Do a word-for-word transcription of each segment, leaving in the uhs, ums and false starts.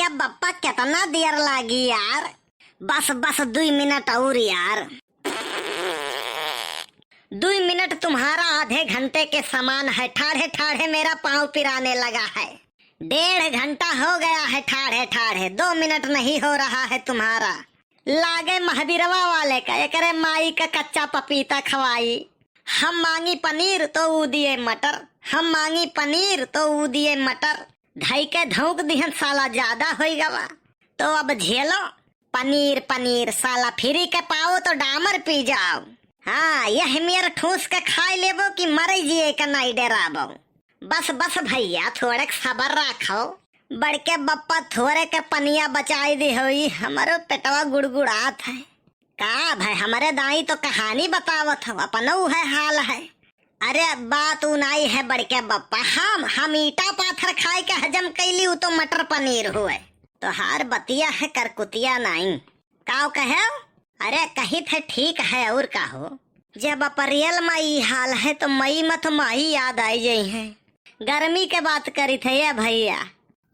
बप्पा, कितना देर लागी यार? बस, बस, दुई मिनट और यार। दुई मिनट तुम्हारा आधे घंटे के समान है। ठाढ़े ठाढ़े मेरा पाँव पिराने लगा है। डेढ़ घंटा हो गया है ठाढ़े ठाढ़े, दो मिनट नहीं हो रहा है तुम्हारा। लागे महावीरवा वाले का, एकरे माई का कच्चा पपीता खवाई। हम मांगी पनीर तो ऊ दिए मटर, हम मांगी पनीर तो ऊ दिए मटर। धई के धौंक दिहन, साला ज्यादा होई गवा। तो अब झेलो। पनीर, पनीर, साला फ्री के पाओ तो डामर पी जाओ। हाँ, यह मेर ठूस के खाए लेबो कि मरे जिए के नाई डेराबो। बस, बस भैया, थोड़े सबर राखो। बड़के बप्पा थोड़े के पनिया बचाई दे होई, हमरो पेटवा गुड़गुड़ात है। का भाई, हमरे दाई तो कहानी बतावत हो, अपनो उहे हाल है। अरे बात उ नाई है बड़के बप्पा, हम, हम ईटा पाथर खाए के हजम कैली, उ तो मटर पनीर हुए। तोहार बतिया है करकुतिया नाई। काव कहे? अरे कहित है ठीक है, और का हो? जब अप्रैल मा ई हाल है तो मई मा तो माई याद आई जाई है। गर्मी के बात करित है ये भैया।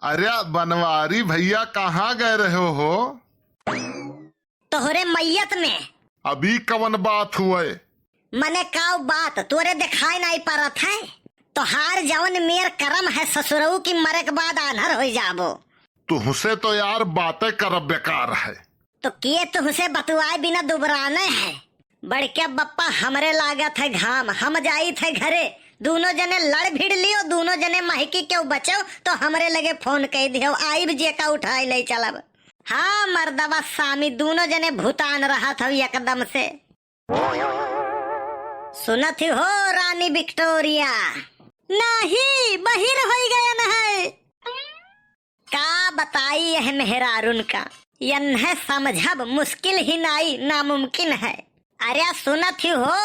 अरे बनवारी भैया, कहाँ गए रहे हो? तोहरे मैयत में। अभी कवन बात हुए? मने काव बात, तोरे दिखाई नाई परत है? तोहार जवन मेर करम है ससुरऊ की, मरे के बाद आन्हर होई जाबो। तुहसे तो यार बातें करब बेकार है। तो के तुहसे बतुआए बिना दुबराने है? बड़के बप्पा, हमरे लागत है घाम, हम जाइत है घरे। दूनो जने लड़ भिड़ लियो, दूनो जने महकी केहू बचो तो हमरे लगे फोन कई दियो, आइब जेका उठाए ले चलब। हाँ मर्दवा सामी, दूनो जने भूतान रहत हौ एकदम से। सुनत ही हो रानी विक्टोरिया? नाही, बहिर होई गयन है। का बताई यह मेहरारुन का, यन्हे समझब मुश्किल ही नाई, नामुमकिन है। अरे सुनत ही हो?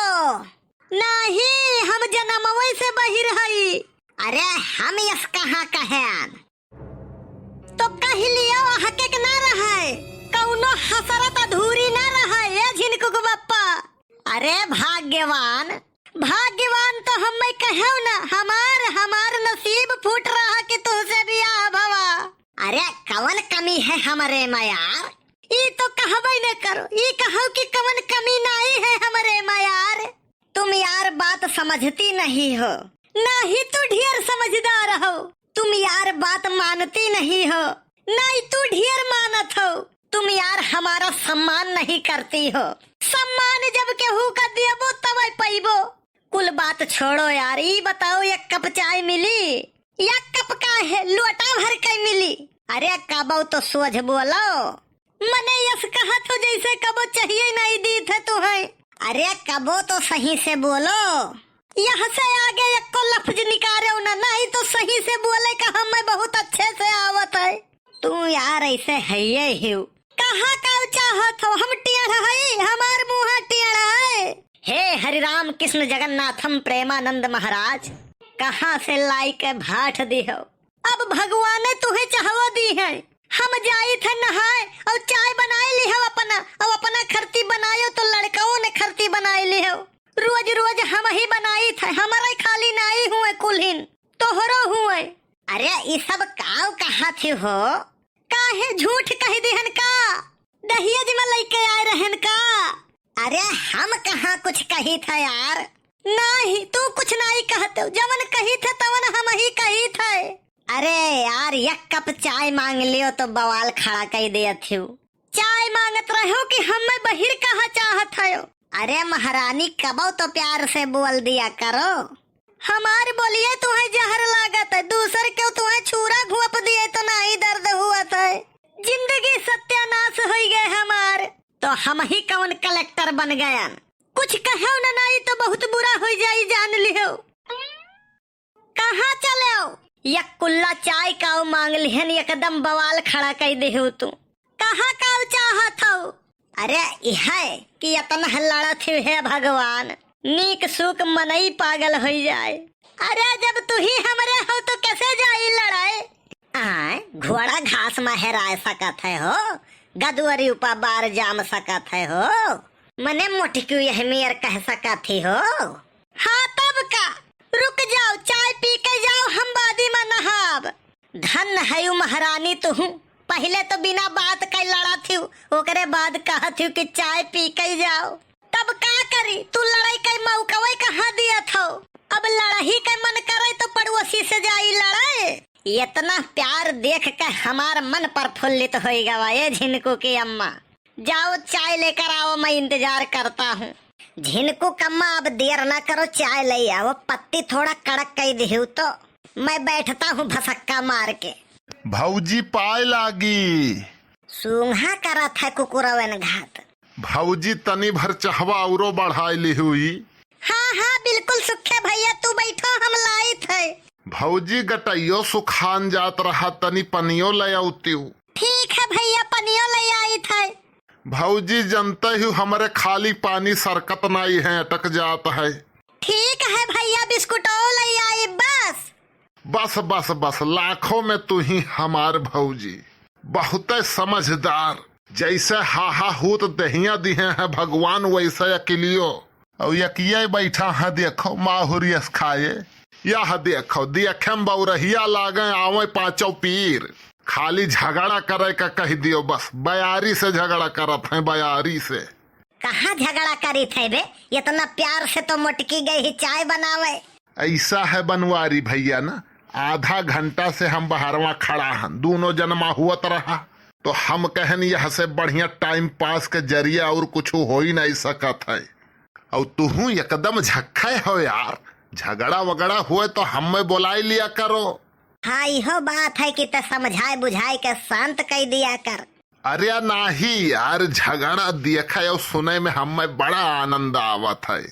नाही, हम जनमवै से बहिर हई। अरे हम यस कहाँ कहेन? तो कह लियो, हके के ना रहे, कौनो हसरत अधूरी ना रहे, ए झिनकुक बप्पा। अरे भाग्यवान, भाग्यवान तो हम्मे कहेउ ना, हमार, हमार नसीब फूट रहा कि तुहसे बियाह भवा। अरे कवन कमी है हमरे मा यार? ई तो कहबे न करो, ई कहो कि कवन कमी नाई है हमरे मा यार। तुम यार बात समझती नहीं हो। नाही तू ढेर समझदार हो। तुम यार बात मानती नहीं हो। नाही तू ढेर मानत हो। तुम यार हमारा सम्मान नहीं करती हो। सम्मान जब केहू का देबो तबै पइबो। कुल बात छोड़ो यार, ई बताओ एक कप चाय मिली? एक कप का है, लोटा भर के मिली। अरे कबो तो सोझ बोलो। मने यस कहत हो जैसे कबो चाहिए नहीं दीत है तुहैं। अरे कबो तो सही से बोलो। यह से आगे एको लफ्ज निकारेउ ना, नहीं तो सही से बोले का हमें बहुत अच्छे से आवत है। तू यार ऐसे हइये हिउ। कहाँ का चाहत हो? हम टेढ़ हई, हमार मुँह टेढ़ है। हे हरि राम कृष्ण जगन्नाथम प्रेमानंद महाराज, कहाँ से लाई के भाट दिहो? अब भगवाने तुहे चाहवा दी है। हम जाइत है नहाए और चाय बनाए लिहो अपना, और अपना खरती बनायो तो लड़कवो ने खरती बनाए लिहो। रोज रोज हम ही बनाइत है, हमरे खाली नाई हुए कुल्हिन, तोहरो हुए। अरे ई सब काव कहत ही हो? काहे झूठ कह दिहन का? दहेज में लइके आए रहन का? अरे हम कहाँ कुछ कहित है यार। नाही, तू कुछ नाही कहत हो, जवन कहित है तवन हम ही कहित है। अरे यार, एक कप चाय मांग लियो तो बवाल खड़ा कई देत हिउ। चाय मांगत रहो कि हमें बहिर कहा चाहत हो? अरे महारानी, कबो तो प्यार से बोल दिया करो। हमार बोलिए तुहे जहर लागत है, दूसर केउ तुहे छूरा घोंप दिए तो नाही दर्द हुअत है। जिंदगी सत्यानाश होई गए हमार। तो हम ही कौन कलेक्टर बन गयन? कुछ कहो न, नाई तो बहुत बुरा हो जाई, जान लिहो। कहाँ चलेउ? एक कुल्ला चाय काउ मांग लिहन, एकदम बवाल खड़ा कई देहु तू। कहाँ काउ चाहत हौ? अरे इहै कि एतना लड़त हिउ, हे भगवान, नीक सूक मनई पागल होइ जाए। अरे जब तुही हमरे हौ तो कैसे जाई लड़ाई? आय, घोड़ा घास मा हेराय सकत है हो, गदवरी उपा बार जाम सकत है हो, मने मोटकी यह मेर कह सकत ही हो। हाँ तब का, रुक जाओ, चाय पी के जाओ, हम बादी मा नहाब। धन हयु महारानी तुहू, पहिले तो बिना बात कइ लड़त हिउ, ओकरे बाद कहत हिउ कि चाय पी कइ जाओ। तब का करी, तू लड़ाई कइ मौकवइ कहाँ दियत हो? अब लड़ही कइ मन करइ तो पड़ोसी से जाई लड़इ। एतना प्यार देख के हमार मन प्रफुल्लित होइ गवा, ए झिनकू की अम्मा। जाओ चाय लेकर आओ, मैं इंतजार करता हूँ। झिनकू कम्मा, अब देर ना करो, चाय लइ आओ, पत्ती थोड़ा कड़क कइ दिहु तो मैं बैठता हूँ भसक्का मार के। भौजी पाय लागी। सूंघा करत है कुकुरवन घात। भौजी तनी भर चहवा औरो बढ़ाइ लिहुई। हाँ, हाँ, बिल्कुल सुखे भइया, तू बैठो, हम लाइत है। भौजी गटइयो सुखान जात रहा, तनी पनियो लइ अउतिउ। ठीक है भइया, पनियो लइ आइत है। भौजी जनते ही हमरे खाली पानी सरकत नाई है, अटक जात है। ठीक है भइया, बिस्कुटो लइ आई बस। बस, बस, बस, लाखों में तू ही हमार भौजी, बहुते समझदार। जैसे हाहा हूत दहिया दिहे हैं भगवान, वैसे अकिलियो। अउ यकिये बैठा है देखो, माहुरियस खाए। यह देखो, देखे में बौरहिया लागे, आवे पाँचों पीर। खाली झगड़ा करे का कहि दियो बस, बयारी से झगड़ा करत हैं, बयारी से। कहाँ झगड़ा करित है बे? एतना प्यार से तो मोटकी गइ ही चाय बनावे। ऐसा है बनवारी भइया ना, आधा घंटा से हम बहरवा खड़ा हन, दूनो जनमा हुअत रहा, तो हम कहन यह से बढ़िया time pass के जरिया और कुछ होइ नहीं सकत है। अउ तुहू एकदम झक्खे हो यार, झगड़ा वगड़ा हुए तो हमें बोलाइ लिया करो। हाँ, इहो बात है कि ते समझाए बुझाए के शांत कइ दिया कर। अरे नाही यार, झगड़ा देखे अउ सुने में हमें बड़ा आनंद आवत है।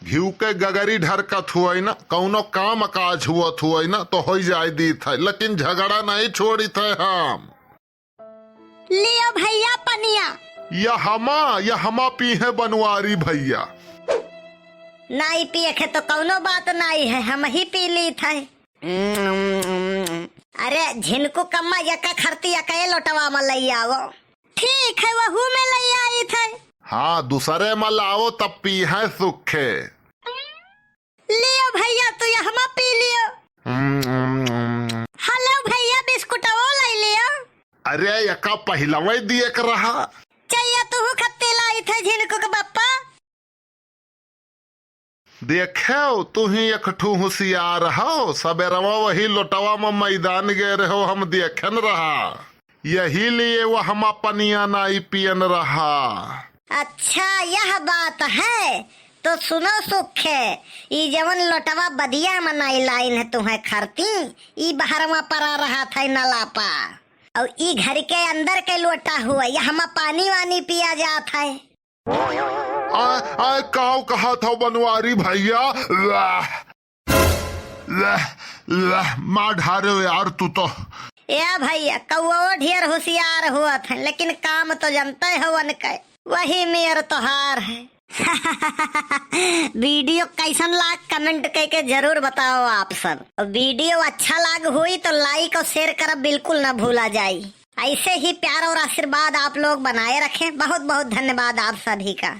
घिउ के गगरी ढरकत हुए ना, कौनो काम काज हुअत हुए ना, तो होइ जाए दीत है, लेकिन झगड़ा नहीं छोड़ित है हम। लियो भइया पनिया। यहमा, यहमा पीहे बनवारी भइया। नाई पिए के तो कौनो बात नाई है, हम ही पी लीत है। अरे झिनकू कम्मा, यका खरती यका ए लोटवा में लइ आवो। ठीक है, वहू में लइ आइत है। हाँ, दूसरे में लाओ तब पीहे सुखे। लियो भइया, तू यहमा पी लियो। हेलो भइया, बिस्कुटवो लइ लियो। अरे यका पहिलवे दिए के रहा। चइया तुहू खत्ती लाइत है झिनकू के बप्पा। देखेउ, तुही एक ठू हुसियार हौ, सबेरवा वही लोटवा में मैदान गए रहो, हम देखेन रहा, यही लिए वहमा पनिया नाई पियन रहा। अच्छा, यह बात है, तो सुनो सुखे, ई जवन लोटवा बदिया में नाई लाइन है तुहे खरती, ई बहरवा परा रहत है नलापा, अउ ई घर के अंदर के लोटा हुए, यहमा पानी वानी पिया जात है। आय, आय, काव कहत हौ बनवारी भइया? वाह, वाह, वाह, मार ढारे यार तू तो। ए भइया, कौओ ढेर हुसियार हुअत है, लेकिन काम तो जनते हवन के, वही मेर तोहार है। Video कैसन लाग, comment कइके जरूर बताओ आप सब। और video अच्छा लाग होई तो like और share करब बिल्कुल ना भूला जाई। ऐसे ही प्यार और आशीर्वाद आप लोग बनाए रखें। बहुत बहुत धन्यवाद आप सभी का।